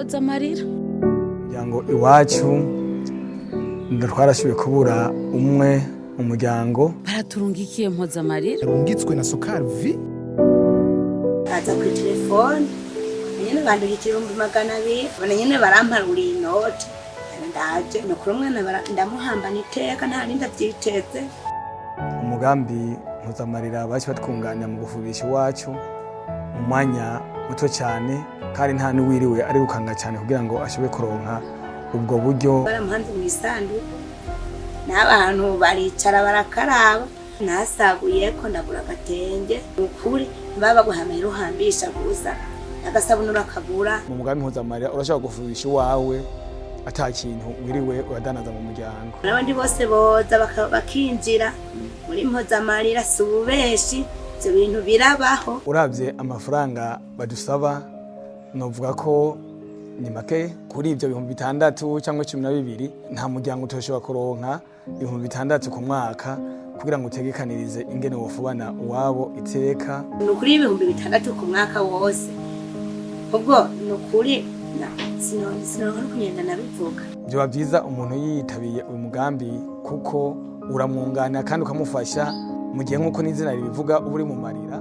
Mpozamarira. Umuryango iwacu twarashoboye kubura umwe mu muryango. Baraturungikiye Mpozamarira. Rungitswe na Sokar V. Aza kuri telefone nyene, bandungikira 200,000. Bona nyene baramparuriye inoti. Ndaje nukuri, umwana ndamuhambana iteka, nta rindi avyiteze. Umugambi Mpozamarira baci batwunganira mu gufubisha iwacu mu mwanya muto cyane, kandi nta n'uwiriwe arirukanga cyane kugira ngo ashobore kuronka ubwo buryo. Baramuhanze mw'isanduku n'abantu baricara barakaraba, nasaguyeko ndagura agatenge. Ukuri baba baguha amahera uhambisha gusa, agasabuni urakagura. Mu mugambi Mpozamarira urashobora gufubisha iwawe ata kintu wiriwe uradanaza mu muryango. N'abandi bose boza bakinjira muri Mpozamarira. Si ububeshi, ivyo bintu birabaho. Uravye amafaranga badusaba, novuga ko ni make kuri ibyo 6000 cyangwa 12. Nta muryango utoshobora kuronka 6000 ku mwaka kugira ngo utegekanirize ingene wofubana uwabo iteka. Ni ukuri, 6000 ku mwaka wose, ubwo ni ukuri sinoronka no kugenda nabivuga. Vyoba vyiza umuntu yitabiye uyu mugambi, kuko uramwunganira kandi ukamufasha mu gihe, nk'uko n'izina ribivuga, uba uri mu marira.